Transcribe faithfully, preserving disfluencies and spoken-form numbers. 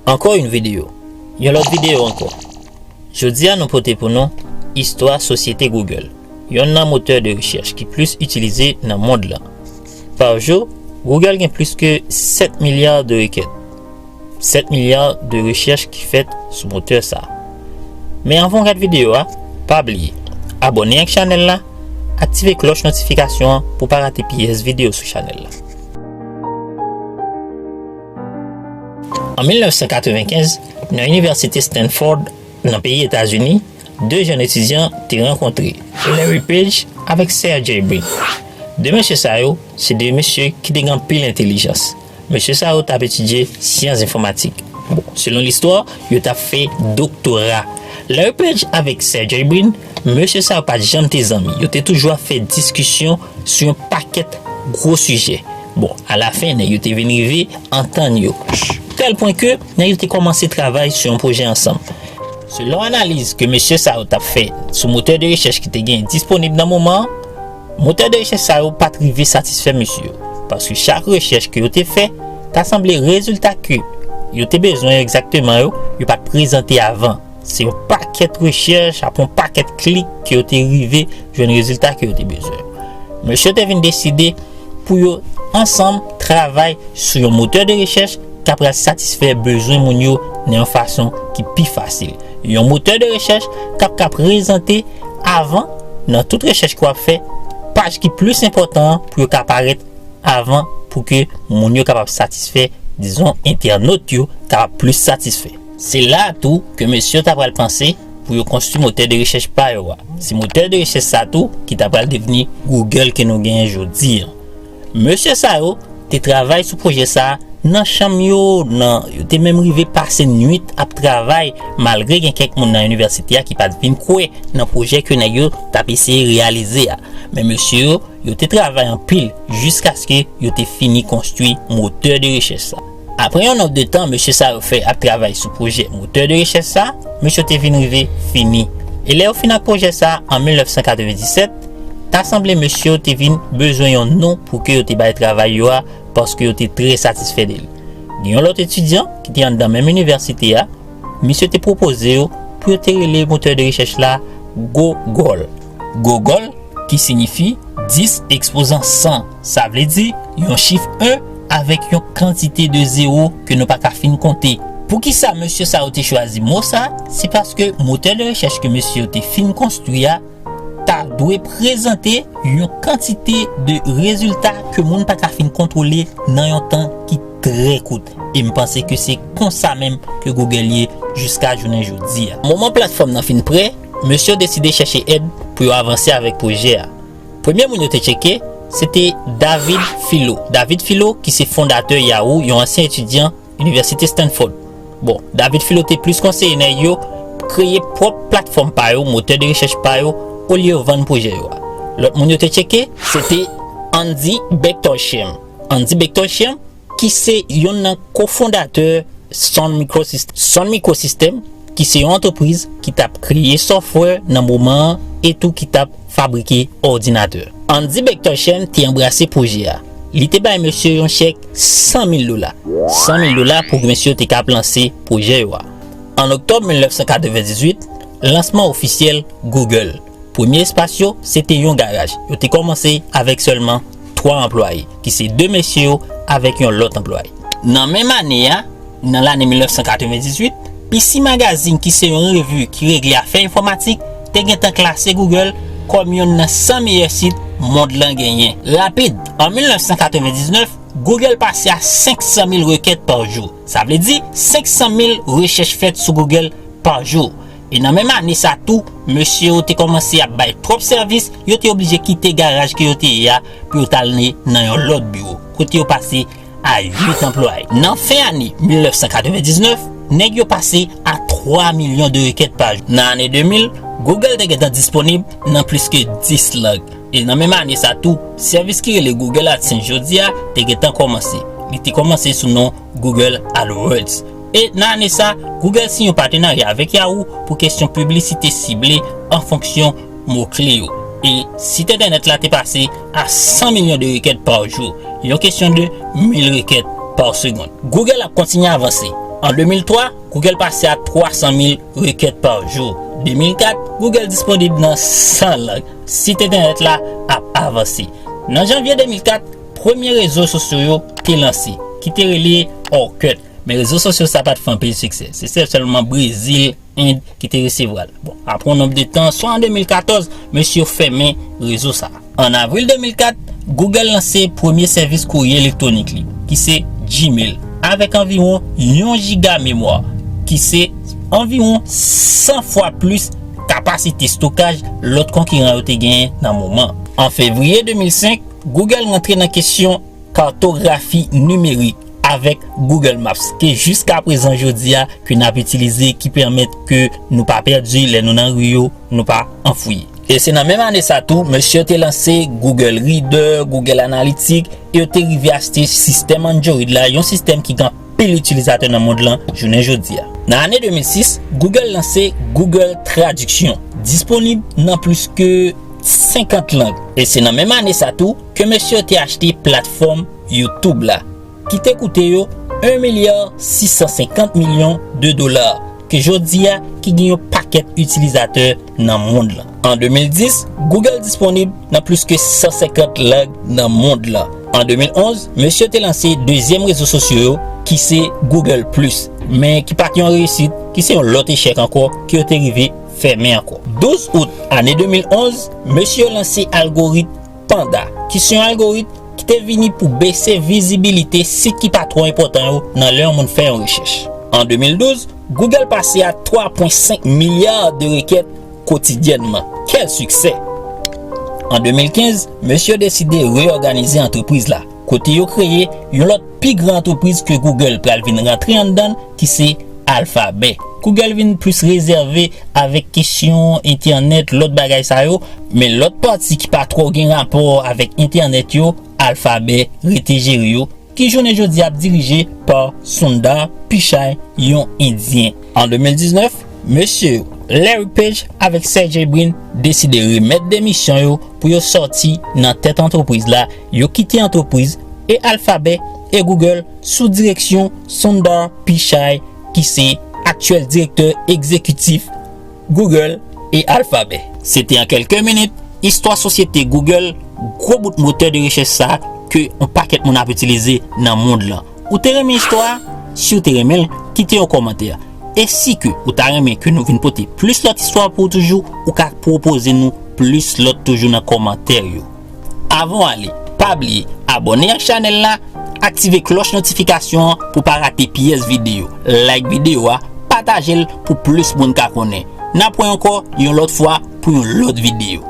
Ankò yon videyo. Yon lòt videyo ankò. Jodi a nou pote pou nou istwa sosyete Google, yonn nan motè de rechèch ki plis itilize nan mond lan. Pa jou, Google gen plis ke sèt milya de rekèt. Sèt milya de rechèch ki fèt sou motè sa. Men anvan w gad videyo a, pa bliye abòne ak chanèl la, aktive klòch notifikasyon an pou w pa rate pyès videyo sou chanèl la. An mil nèf san katrevenkenz, nan Inivèsite Stanford, nan peyi Etazini, de jèn etidyan te rankontre, Larry Page avèk Sergey Brin. De mesye sa yo, se de mesye ki te gen anpil entèlijans. Mesye sa yo t ap etidye syans enfòmatik. Bon, selon listwa, yo t ap fè doktora. Larry Page avèk Sergey Brin, mesye sa yo pa t janm te zanmi. Yo te toujou ap fè diskisyon sou yon pakèt gwo sijè. Bon, alafen, nèg yo te vin rive antann yo. Tèl pwen ke nèg yo te kòmanse travay sou yon pwojè ansanm. Selon analiz ke mesye sa yo t ap fè sou motè de rechèch ki te gen disponib nan moman an, motè de rechèch sa yo pa t rive satisfè mesye yo. Paske chak rechèch ke yo te fè, ta sanble rezilta ke yo te bezwen yo egzakteman yo, yo pa t prezante avan. Se yon pakèt rechèch, apre yon pakèt klik ke yo te rive jwenn rezilta ke yo te bezwen. Mesye yo te vin deside pou yo ansanm travay sou yon motè de rechèch k ap pral satisfè bezwen moun yo nan yon fason ki pi fasil. Yon motè de rechèch k ap ka prezante avan, nan tout rechèch ke w ap fè, paj ki plis enpòtan an pou yo ka parèt avan, pou ke moun yo kapab satisfè, dizon, entènot yo kapab plis satisfè. Se la a tou ke mesye yo ta pral panse pou yo konstwi motè de rechèch pa yo a. Se motè de rechèch sa tou ki ta pral devni Google ke nou genyen jodi an. Mesye sa yo te travay sou pwojè sa a nan chanm yo, nan, yo te menm rive pase nwit ap travay, malgre gen kèk moun nan inivèsite a ki pa t vin kwè nan pwojè ke nèg yo t ap eseye reyalize a. Men mesye yo, yo te travay anpil jiskaske yo te fini konstwi motè de rechèch sa. Apre yon nonb de tan mesye sa yo fè ap travay sou pwojè motè de rechèch sa, mesye yo te vin rive fini. E lè yo fin ak pwojè sa an mil nèf san katrevenndisèt, ta sanble mesye yo te vin bezwen yon non pou ke yo te bay travay yo a, paske yo te trè satisfè de li. Gen yon lòt etidyan ki te anndan menm inivèsite a, misye te pwopoze yo pou yo te rele motè de rechèch la Gogol. Gogol, ki siyifi dis ekspozan san, sa vle di yon chif en avèk yon kantite de zewo ke nou pa ka fin konte. Poukisa mesye sa yo te chwazi mo sa? Se paske motè de rechèch ke mesye yo te fin konstwi a ta dwe prezante yon kantite de rezilta ke moun pa ka fin kontwole nan yon tan ki trè kout. E m panse ke se konsa menm ke Google ye jiska jounen jodi a. Moman platfòm nan fin prè, mesye yo deside chèche èd pou yo avanse avèk pwojè a. Premye moun yo te tcheke, se te David Filo. David Filo, ki se fondatè Yahoo, yon ansyen etidyan Inivèsite Stanford. Bon, David Filo te plis konseye nèg yo kreye pwòp platfòm pa yo, motè de rechèch pa yo, olye yo vann pwojè yo a. Lòt moun yo te tcheke, se te Andy Bechtolsheim. Andy Bechtolsheim, ki se yonn nan kofondatè Sun Microsystem, Sun Microsystem, ki se yon antrepriz ki t ap kreye software nan moman an e tou ki t ap fabrike òdinatè. Andy Bechtolsheim te anbrase pwojè a. Li te bay mesye yon chèk san mil dola. San mil dola pou mesye yo te kab lanse pwojè yo a. An oktòb mil nèf san katrevenndizwit, lansman ofisyèl Google. Premye espas yo, se te yon garaj. Yo te kòmanse avèk sèlman twa anplwaye, ki se de mesye yo avèk yon lòt anplwaye. Nan menm ane a, nan lane mil nèf san katrevenndizwit, P C Magazine, ki se yon revi ki regle afè enfòmatik, te gentan klase Google kòm yonn nan san meyè sit mond lan genyen. Rapid, an mil nèf san katrevendiznèf, Google pase a senk san mil rekèt pa jou. Sa vle di, senk san mil rechèch fèt sou Google pa jou. E nan menm ane sa tou, mesye yo te kòmanse ap bay twòp sèvis, yo te oblije kite garaj ke yo te ye a pou yo t al ne nan yon lòt biwo, kote yo pase a uit anplwaye. Nan fen ane mil nèf san katrevendiznèf, nèg yo pase a twa milyon de rekèt pa jou. Nan ane de mil, Google te gentan disponib nan plis ke dis lang. E nan menm ane sa tou, sèvis ki rele Google AdSense jodi a te gentan kòmanse. Li te kòmanse sou non Google AdWords. E nan ane sa, Google siyen yon patenarya avèk Yahoo pou kesyon piblisite sible an fonksyon mo kle yo. E sit entènèt la te pase a san milyon de rekèt pa jou, yon kesyon de mil rekèt pa segonn. Google ap kontinye avanse. An de mil twa, Google pase a twa san mil rekèt pa jou. De mil kat, Google disponib nan san lang. Sit entènèt la ap avanse. Nan janvye de mil kat, premye rezo sosyo yo te lanse, ki te rele Orkut. Men rezo sosyo sa pa t fè anpil siksè. Se sèl, sèlman Brezil, End ki te resevwa l. Bon, apre yon nonb de tan, swa an de mil katòz, mesye yo fèmen rezo sa a. An avril de mil kat, Google lanse premye sèvis kourye elektwonik li, ki se Gmail, avèk anviwon yon jiga memwa, ki se anviwon san fwa plis kapasite estokaj lòt konkiran yo te genyen nan moman. An fevriye de mil senk, Google rantre nan kesyon kartografi nimerik avèk Google Maps, ke jiska prezan jodi a ke n ap itilize, ki pèmèt ke nou pa pèdi lè nou nan ri yo, nou pa anfouye. E se nan menm ane sa tou, mesye yo te lanse Google Reader, Google Analytics, e yo te rive achte sistèm Android la, yon sistèm ki gen anpil itilizatè nan mond lan jounen jodi a. Nan ane de mil sis, Google lanse Google Traduction, disponib nan plis ke senkant lang. E se nan menm ane sa tou ke mesye yo te achte platfòm YouTube la, ki te koute yo en milya sis san senkant milyon de dola, ke jodi a ki gen yon pakèt itilizatè nan mond lan. An de mil dis, Google disponib nan plis ke san senkant lang nan mond lan. An de mil onz, mesye yo te lanse dezyèm rezo sosyo yo, ki se Google Plus, men ki pa t yon reyisit, ki se yon lòt echèk ankò, ke yo te rive fèmen ankò. Douz out ane de mil onz, mesye yo lanse algorit Panda, ki se yon algorit ki te vini pou bese vizibilite sit ki pa twò enpòtan yo nan lè yon moun fè yon rechèch. An de mil douz, Google pase a twa pwen senk milya de rekèt kotidyènman. Kèl siksè! An de mil kenz, mesye yo deside reyòganize antrepriz la, kote yo kreye yon lòt pi gran antrepriz ke Google pral vin rantre anndan l, ki se Alphabet. Google vin plis rezève avèk kesyon entènèt, lòt bagay sa yo, men lòt pati ki pa twò gen rapò avèk entènèt yo, Alphabet rete jere yo, ki jounen jodi a ap dirije pa Sundar Pichai, yon Endyen. An de mil diznèf, mesye yo, Larry Page avèk Sergey Brin, deside remèt demisyon yo pou yo sòti nan tèt antrepriz la, yo kite antrepriz e Alphabet e Google sou direksyon Sundar Pichai, ki se aktyèl direktè egzekitif Google e Alphabet. Se te an kèlke minit, istwa sosyete Google, gwo bout motè de rechèch sa a ke yon pakèt moun ap itilize nan mond lan. Ou te renmen istwa a? Si w te renmen l, kite yon kòmantè. E si ke ou ta renmen ke nou vin pote plis lòt istwa pou ou toujou, ou ka pwopoze nou plis lòt toujou nan kòmantè yo. Avan w ale, pa bliye abòne ak chanèl la, aktive klòch notifikasyon an pou pa rate pyès videyo, like videyo a, pataje l pou plis moun ka konnen. N ap wè ankò yon lòt fwa pou yon lòt videyo.